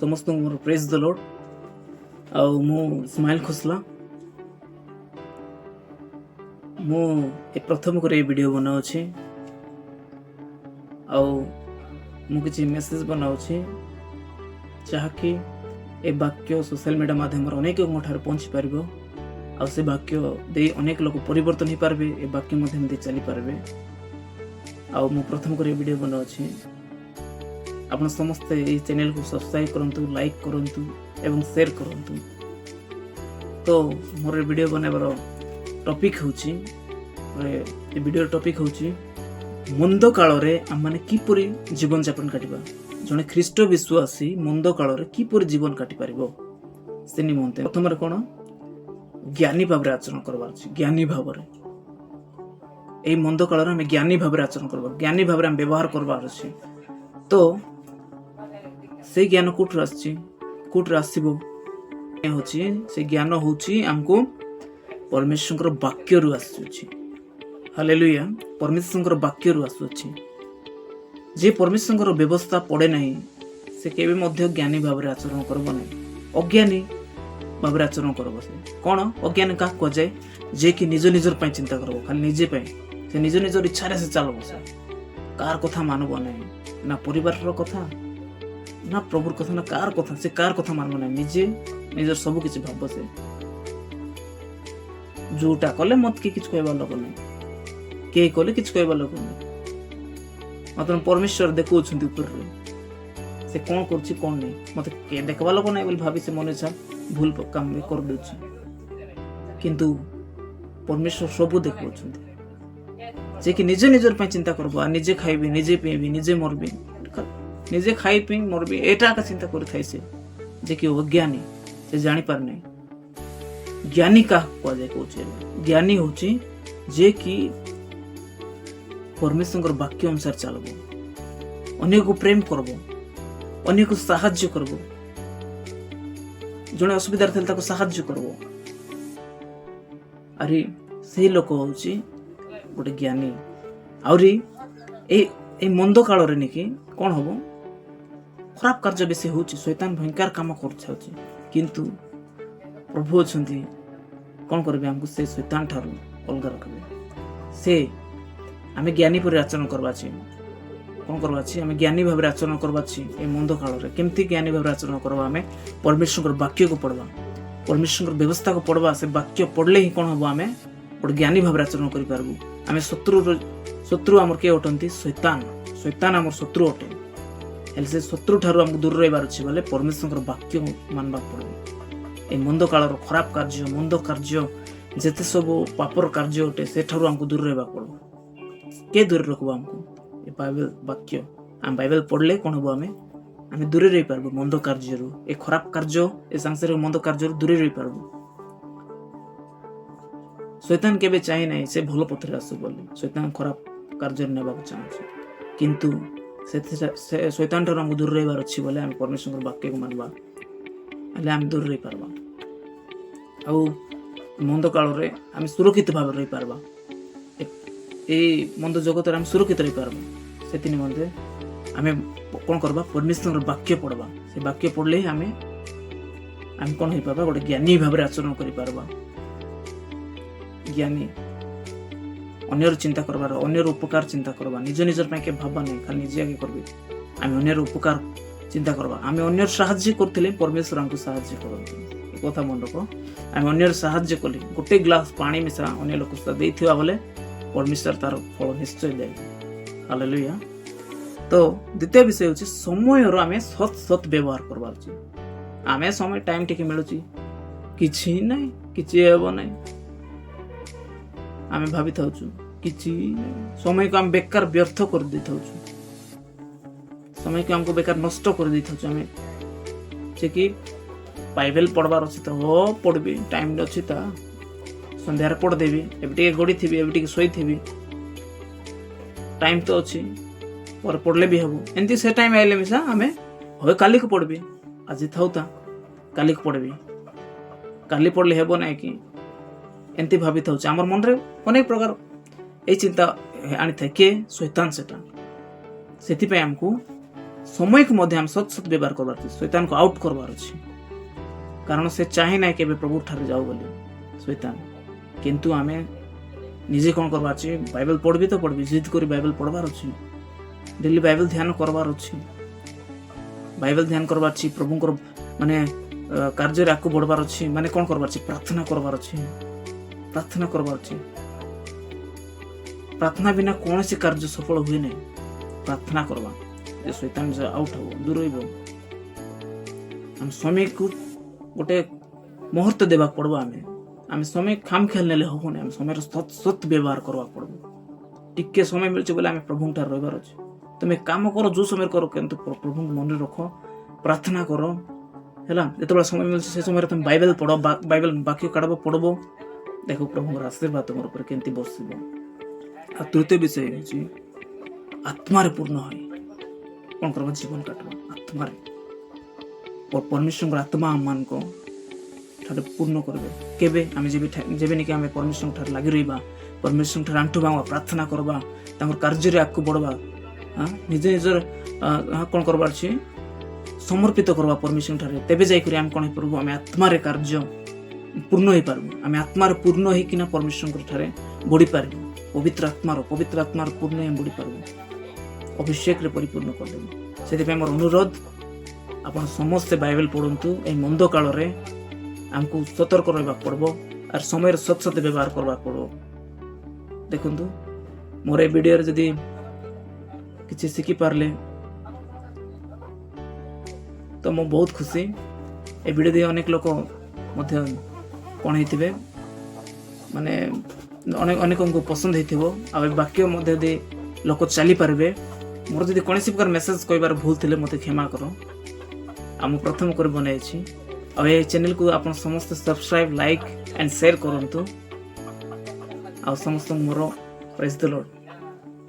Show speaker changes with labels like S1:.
S1: ସମସ୍ତଙ୍କୁ ମୋର ପ୍ରେଜ୍ ଦ ଲର୍ଡ। ଆଉ ମୁଁ ସ୍ମାଇଲ୍ ଖୋସଲା। ମୁଁ ଏ ପ୍ରଥମ କରି ଏ ଭିଡ଼ିଓ ବନାଉଛି ଆଉ ମୁଁ କିଛି ମେସେଜ ବନାଉଛି, ଯାହାକି ଏ ବାକ୍ୟ ସୋସିଆଲ ମିଡ଼ିଆ ମାଧ୍ୟମରେ ଅନେକଙ୍କ ଠାରେ ପହଞ୍ଚି ପାରିବ ଆଉ ସେ ବାକ୍ୟ ଦେଇ ଅନେକ ଲୋକ ପରିବର୍ତ୍ତନ ହେଇପାରିବେ, ଏ ବାକ୍ୟ ମାଧ୍ୟମ ଦେଇ ଚାଲିପାରିବେ। ଆଉ ମୁଁ ପ୍ରଥମ କରି ଏ ଭିଡ଼ିଓ ବନାଉଛି। ଆପଣ ସମସ୍ତେ ଏଇ ଚ୍ୟାନେଲକୁ ସବସ୍କ୍ରାଇବ୍ କରନ୍ତୁ, ଲାଇକ୍ କରନ୍ତୁ ଏବଂ ସେୟାର କରନ୍ତୁ। ତ ମୋର ଏ ଭିଡ଼ିଓ ବନାଇବାର ଟପିକ୍ ହେଉଛି, ଏ ଭିଡ଼ିଓର ଟପିକ୍ ହେଉଛି, ମନ୍ଦ କାଳରେ ଆମମାନେ କିପରି ଜୀବନଯାପନ କାଟିବା। ଜଣେ ଖ୍ରୀଷ୍ଟ ବିଶ୍ୱାସୀ ମନ୍ଦ କାଳରେ କିପରି ଜୀବନ କାଟିପାରିବ, ସେ ନିମନ୍ତେ ପ୍ରଥମରେ କ'ଣ ଜ୍ଞାନୀ ଭାବରେ ଆଚରଣ କରିବାର ଅଛି। ଜ୍ଞାନୀ ଭାବରେ, ଏଇ ମନ୍ଦ କାଳରେ ଆମେ ଜ୍ଞାନୀ ଭାବରେ ଆଚରଣ କରିବା, ଜ୍ଞାନୀ ଭାବରେ ଆମେ ବ୍ୟବହାର କରିବାର ଅଛି। ତ ସେଇ ଜ୍ଞାନ କୋଉଠୁ ଆସିଛି, କୋଉଠୁ ଆସିବ? ହେଉଛି ସେ ଜ୍ଞାନ ହେଉଛି ଆମକୁ ପରମେଶ୍ୱରଙ୍କର ବାକ୍ୟରୁ ଆସୁଅଛି। ହାଲେଲୁୟା। ପରମେଶ୍ୱରଙ୍କର ବାକ୍ୟରୁ ଆସୁଅଛି। ଯିଏ ପରମେଶ୍ୱରଙ୍କର ବ୍ୟବସ୍ଥା ପଢ଼େ ନାହିଁ, ସେ କେବେ ମଧ୍ୟ ଜ୍ଞାନୀ ଭାବରେ ଆଚରଣ କରିବ ନାହିଁ। ଅଜ୍ଞାନୀ ଭାବରେ ଆଚରଣ କରିବ ସେ। କ'ଣ ଅଜ୍ଞାନୀ କାହାକୁ କୁହାଯାଏ? ଯିଏକି ନିଜ ନିଜର ପାଇଁ ଚିନ୍ତା କରିବ, ଖାଲି ନିଜେ ପାଇଁ। ସେ ନିଜ ନିଜର ଇଚ୍ଛାରେ ସେ ଚାଲିବ। ସେ କାହାର କଥା ମାନବ ନାହିଁ, ନା ପରିବାରର କଥା, ନା ପ୍ରଭୁର କଥା, ନା କାହାର କଥା। ସେ କାହାର କଥା ମାନବ ନାହିଁ। ନିଜେ ନିଜର ସବୁ କିଛି ଭାବ। ସେ ଯୋଉଟା କଲେ ମତେ କିଏ କିଛି କହିବା ଲୋକ ନାହିଁ, କେହି କଲେ କିଛି କହିବା ଲୋକ ନାହିଁ। ମାତ୍ର ପରମେଶ୍ୱର ଦେଖାଉଛନ୍ତି ଉପରେ, ସେ କ'ଣ କରୁଛି କ'ଣ ନାହିଁ, ମତେ କିଏ ଦେଖବା ଲୋକ ନାହିଁ ବୋଲି ଭାବି ସେ ମନ ଇଚ୍ଛା ଭୁଲ କାମ ବି କରିଦେଉଛି। କିନ୍ତୁ ପରମେଶ୍ୱର ସବୁ ଦେଖାଉଛନ୍ତି। ଯେ କି ନିଜେ ନିଜର ପାଇଁ ଚିନ୍ତା କରିବ ଆଉ ନିଜେ ଖାଇବି, ନିଜେ ପିଇବି, ନିଜେ ମରବି, ନିଜେ ଖାଇ ପିଇ ମରବି, ଏଇଟା ଏକା ଚିନ୍ତା କରିଥାଏ ସେ, ଯେ କି ଅଜ୍ଞାନୀ, ସେ ଜାଣିପାରେ ନାହିଁ। ଜ୍ଞାନୀ କାହାକୁ କୁହାଯାଏ କହୁଛି ଏବେ। ଜ୍ଞାନୀ ହେଉଛି ଯିଏ କି ପରମେଶ୍ୱରଙ୍କର ବାକ୍ୟ ଅନୁସାରେ ଚାଲିବ, ଅନ୍ୟକୁ ପ୍ରେମ କରିବ, ଅନ୍ୟକୁ ସାହାଯ୍ୟ କରିବ। ଜଣେ ଅସୁବିଧାରେ ଥିଲେ ତାକୁ ସାହାଯ୍ୟ କରିବ। ଆରେ, ସେଇ ଲୋକ ହେଉଛି ଗୋଟେ ଜ୍ଞାନୀ। ଆହୁରି ଏଇ ଏଇ ମନ୍ଦ କାଳରେ ନାକି କ'ଣ ହବ? ଖରାପ କାର୍ଯ୍ୟ ବେଶୀ ହେଉଛି। ଶୈତାନ ଭୟଙ୍କର କାମ କରୁଥାଉଛି। କିନ୍ତୁ ପ୍ରଭୁ ଅଛନ୍ତି। କ'ଣ କରିବେ? ଆମକୁ ସେ ଶୈତାନ ଠାରୁ ଅଲଗା ରଖିବେ ସେ। ଆମେ ଜ୍ଞାନୀ ପରି ଆଚରଣ କରିବା ଅଛି। କ'ଣ କରିବା ଅଛି? ଆମେ ଜ୍ଞାନୀ ଭାବରେ ଆଚରଣ କରିବା ଅଛି ଏ ମନ୍ଦ କାଳରେ। କେମିତି ଜ୍ଞାନୀ ଭାବରେ ଆଚରଣ କରିବା ଆମେ? ପରମେଶ୍ୱରଙ୍କର ବାକ୍ୟକୁ ପଢ଼ବା, ପରମେଶ୍ୱରଙ୍କର ବ୍ୟବସ୍ଥାକୁ ପଢ଼ବା। ସେ ବାକ୍ୟ ପଢ଼ିଲେ ହିଁ କ'ଣ ହବ? ଆମେ ଗୋଟେ ଜ୍ଞାନୀ ଭାବରେ ଆଚରଣ କରିପାରିବୁ। ଆମେ ଶତ୍ରୁର ଶତ୍ରୁ ଆମର କିଏ ଅଟନ୍ତି? ଶୈତାନ। ଶୈତାନ ଆମର ଶତ୍ରୁ ଅଟେ। ହେଲେ ସେ ଶତ୍ରୁ ଠାରୁ ଆମକୁ ଦୂର ରହିବାର ଅଛି ବୋଲେ ପରମେଶ୍ୱରଙ୍କର ବାକ୍ୟ ମାନିବାକୁ ପଡ଼ିବ। ଏ ମନ୍ଦ କାଳର ଖରାପ କାର୍ଯ୍ୟ, ମନ୍ଦ କାର୍ଯ୍ୟ, ଯେତେ ସବୁ ପାପର କାର୍ଯ୍ୟ ଅଟେ, ସେଠାରୁ ଆମକୁ ଦୂର ରହିବାକୁ ପଡ଼ିବ। କିଏ ଦୂରରେ ରଖିବ ଆମକୁ? ଏ ବାଇବେଲ ବାକ୍ୟ। ଆମେ ବାଇବେଲ ପଢ଼ିଲେ କ'ଣ ହବ? ଆମେ ଦୂରରେ ରହିପାରିବୁ ମନ୍ଦ କାର୍ଯ୍ୟରୁ। ଏ ଖରାପ କାର୍ଯ୍ୟ, ଏ ସାଂସାରିକ ମନ୍ଦ କାର୍ଯ୍ୟରୁ ଦୂରରେ ରହିପାରିବୁ। ଶୈତାନ କେବେ ଚାହେଁ ନାହିଁ ସେ ଭଲ ପଥରେ ଆସୁ ବୋଲି। ଶୈତାନ ଖରାପ କାର୍ଯ୍ୟରେ ନେବାକୁ ଚାହୁଁଛି। କିନ୍ତୁ ସେ ଶୈତାନ ଠାରୁ ଆମକୁ ଦୂର ରହିବାର ଅଛି ବୋଲେ ଆମେ ପରମେଶ୍ୱରଙ୍କର ବାକ୍ୟକୁ ମାନିବା ହେଲେ ଆମେ ଦୂର ରହିପାରିବା ଆଉ ମନ୍ଦ କାଳରେ ଆମେ ସୁରକ୍ଷିତ ଭାବରେ ରହିପାରିବା। ଏଇ ମନ୍ଦ ଜଗତରେ ଆମେ ସୁରକ୍ଷିତ ରହିପାରିବା। ସେଥି ନିମନ୍ତେ ଆମେ କ'ଣ କରିବା? ପରମେଶ୍ୱରଙ୍କର ବାକ୍ୟ ପଢ଼ବା। ସେ ବାକ୍ୟ ପଢ଼ିଲେ ହିଁ ଆମେ କ'ଣ ହେଇପାରିବା? ଗୋଟେ ଜ୍ଞାନୀ ଭାବରେ ଆଚରଣ କରିପାରିବା। ଜ୍ଞାନୀ ଅନ୍ୟର ଚିନ୍ତା କରିବାର, ଅନ୍ୟର ଉପକାର ଚିନ୍ତା କରିବା। ନିଜ ନିଜର ପାଇଁ କେବେ ଭାବବା ନାହିଁ, ଖାଲି ନିଜେ ଆଗେ କରିବି। ଆମେ ଅନ୍ୟର ଉପକାର ଚିନ୍ତା କରିବା। ଆମେ ଅନ୍ୟର ସାହାଯ୍ୟ କରୁଥିଲେ ପରମେଶ୍ୱର ଆମକୁ ସାହାଯ୍ୟ କରନ୍ତି। ଏ କଥା ମନେ ରଖ। ଆମେ ଅନ୍ୟର ସାହାଯ୍ୟ କଲେ, ଗୋଟେ ଗ୍ଲାସ ପାଣି ମିଶା ଅନ୍ୟ ଲୋକ ଦେଇଥିବା ବୋଲେ ପରମେଶ୍ୱର ତାର ଫଳ ନିଶ୍ଚୟ ଦେବେ। ହାଲେଲୁୟା। ତ ଦ୍ୱିତୀୟ ବିଷୟ ହେଉଛି, ସମୟର ଆମେ ସତ୍ ସତ୍ ବ୍ୟବହାର କରିବାର ଅଛି। ଆମେ ସମୟ, ଟାଇମ୍ ଟିକେ ମିଳୁଛି, କିଛି ନାହିଁ, କିଛି ହେବ ନାହିଁ, ଆମେ ଭାବିଥାଉଛୁ କିଛି ନାହିଁ। ସମୟକୁ ଆମେ ବେକାର ବ୍ୟର୍ଥ କରିଦେଇଥାଉଛୁ। ସମୟକୁ ଆମକୁ ବେକାର ନଷ୍ଟ କରିଦେଇଥାଉଛୁ ଆମେ। ଯେ କି ବାଇବେଲ ପଢ଼ବାର ଅଛି ତ, ହୋ ପଢ଼ବି, ଟାଇମ୍ ଅଛି ତ, ସନ୍ଧ୍ୟାରେ ପଢ଼ିଦେବି, ଏବେ ଟିକେ ଗଡ଼ିଥିବି, ଏବେ ଟିକେ ଶୋଇଥିବି, ଟାଇମ୍ ତ ଅଛି, ପରେ ପଢ଼ିଲେ ବି ହେବ। ଏମିତି ସେ ଟାଇମ୍ ଆଇଲେ ମିଶା ଆମେ ହଏ କାଲିକୁ ପଢ଼ିବି, ଆଜି ଥାଉ ତା, କାଲିକୁ ପଢ଼ିବି, କାଲି ପଢ଼ିଲେ ହେବ ନାହିଁ କି, ଏମିତି ଭାବିଥାଉଛୁ। ଆମର ମନରେ ଅନେକ ପ୍ରକାର ଏଇ ଚିନ୍ତା ଆଣିଥାଏ। କିଏ? ଶୈତାନ ସେଟା। ସେଥିପାଇଁ ଆମକୁ ସମୟକୁ ମଧ୍ୟ ଆମେ ସତ୍ ସତ୍ ବ୍ୟବହାର କରବାର ଅଛି, ଶୈତାନକୁ ଆଉଟ୍ କରବାର ଅଛି। କାରଣ ସେ ଚାହେଁ ନାହିଁ କେବେ ପ୍ରଭୁ ଠାରେ ଯାଉ ବୋଲି ଶୈତାନ। କିନ୍ତୁ ଆମେ ନିଜେ କ'ଣ କରବାର ଅଛି? ବାଇବେଲ ପଢ଼ବି ତ ପଢ଼ବି, ଜିଦ୍ କରି ବାଇବେଲ ପଢ଼ବାର ଅଛି, ଡେଲି ବାଇବେଲ ଧ୍ୟାନ କରବାର ଅଛି, ବାଇବେଲ ଧ୍ୟାନ କରବାର ଅଛି, ପ୍ରଭୁଙ୍କର ମାନେ କାର୍ଯ୍ୟରେ ଆଗକୁ ବଢ଼ବାର ଅଛି। ମାନେ କ'ଣ କରବାର ଅଛି? ପ୍ରାର୍ଥନା କରବାର ଅଛି, ପ୍ରାର୍ଥନା କରବାର ଅଛି। ପ୍ରାର୍ଥନା ବିନା କୌଣସି କାର୍ଯ୍ୟ ସଫଳ ହୁଏ ନାହିଁ। ପ୍ରାର୍ଥନା କରବା ଯେ ଶୈତାନ ଆଉଟ୍ ହବ, ଦୂର ରହିବ। ଆମ ସମୟକୁ ଗୋଟେ ମୁହୂର୍ତ୍ତ ଦେବାକୁ ପଡ଼ିବ। ଆମେ ସମୟ ଖାମ ଖିଆଲ ନେଲେ ହବନି। ଆମେ ସମୟର ସତ୍ ସତ୍ ବ୍ୟବହାର କରିବାକୁ ପଡ଼ିବ। ଟିକେ ସମୟ ମିଳୁଛି ବୋଲେ ଆମେ ପ୍ରଭୁଙ୍କ ଠାରେ ରହିବାର ଅଛି। ତୁମେ କାମ କର, ଯୋଉ ସମୟରେ କର, କିନ୍ତୁ ପ୍ରଭୁଙ୍କୁ ମନରେ ରଖ, ପ୍ରାର୍ଥନା କର। ହେଲା, ଯେତେବେଳେ ସମୟ ମିଳୁଛି, ସେ ସମୟରେ ତୁମେ ବାଇବେଲ ପଢ଼, ବାଇବେଲ ବାକ୍ୟ କାଢ଼ବ, ପଢ଼ବ। ଦେଖ, ପ୍ରଭୁଙ୍କର ଆଶୀର୍ବାଦ ତୁମର ଉପରେ କେମିତି ବର୍ଷିବ। ଆଉ ତୃତୀୟ ବିଷୟ ହେଉଛି ଆତ୍ମାରେ ପୂର୍ଣ୍ଣ ହୋଇ କ'ଣ କରବ? ଜୀବନ କାଟିବ ଆତ୍ମାରେ। ପରମେଶ୍ୱରଙ୍କର ଆତ୍ମା ଆମମାନଙ୍କ ଠାରେ ପୂର୍ଣ୍ଣ କରିବେ। କେବେ ଆମେ ଯେବେ ନାକି ଆମେ ପରମେଶ୍ୱରଙ୍କ ଠାରେ ଲାଗି ରହିବା, ପରମେଶ୍ୱରଙ୍କ ଠାରେ ଆଣ୍ଠୁ ଭାଙ୍ଗବା, ପ୍ରାର୍ଥନା କରିବା, ତାଙ୍କର କାର୍ଯ୍ୟରେ ଆଗକୁ ବଢ଼ବା, ନିଜ ନିଜର କ'ଣ କରବାର ଅଛି, ସମର୍ପିତ କରିବା ପରମେଶ୍ୱରଙ୍କ ଠାରେ, ତେବେ ଯାଇକରି ଆମେ କ'ଣ ହେଇପାରିବୁ? ଆମେ ଆତ୍ମାରେ କାର୍ଯ୍ୟ ପୂର୍ଣ୍ଣ ହେଇପାରିବୁ। ଆମେ ଆତ୍ମାରେ ପୂର୍ଣ୍ଣ ହେଇକିନା ପରମେଶ୍ୱରଙ୍କ ଠାରେ ବଢ଼ିପାରିବୁ। ପବିତ୍ର ଆତ୍ମାର ପୂର୍ଣ୍ଣ ଆମେ ବଢ଼ିପାରିବୁ, ଅଭିଷେକରେ ପରିପୂର୍ଣ୍ଣ କରିଦେବୁ। ସେଥିପାଇଁ ମୋର ଅନୁରୋଧ, ଆପଣ ସମସ୍ତେ ବାଇବେଲ ପଢ଼ନ୍ତୁ। ଏଇ ମନ୍ଦ କାଳରେ ଆମକୁ ସତର୍କ ରହିବାକୁ ପଡ଼ିବ ଆର୍ ସମୟର ସତ୍ ସତ୍ ବ୍ୟବହାର କରିବାକୁ ପଡ଼ିବ। ଦେଖନ୍ତୁ, ମୋର ଏ ଭିଡ଼ିଓରେ ଯଦି କିଛି ଶିଖିପାରିଲେ ତ ମୁଁ ବହୁତ ଖୁସି। ଏ ଭିଡ଼ିଓ ଦେଇ ଅନେକ ଲୋକ ମଧ୍ୟ କ'ଣ ହେଇଥିବେ, ମାନେ ଅନେକ ଅନେକଙ୍କୁ ପସନ୍ଦ ହେଇଥିବ ଆଉ ଏ ବାକ୍ୟ ମଧ୍ୟ ଯଦି ଲୋକ ଚାଲିପାରିବେ। ମୋର ଯଦି କୌଣସି ପ୍ରକାର ମେସେଜ କହିବାର ଭୁଲ ଥିଲେ ମୋତେ କ୍ଷମା କର। ଆଉ ମୁଁ ପ୍ରଥମ କରି ବନାଇଛି। ଆଉ ଏ ଚ୍ୟାନେଲକୁ ଆପଣ ସମସ୍ତେ ସବସ୍କ୍ରାଇବ୍, ଲାଇକ୍ ଆଣ୍ଡ ସେୟାର କରନ୍ତୁ। ଆଉ ସମସ୍ତଙ୍କୁ ମୋର ପ୍ରେଜ୍ ଦ ଲର୍ଡ।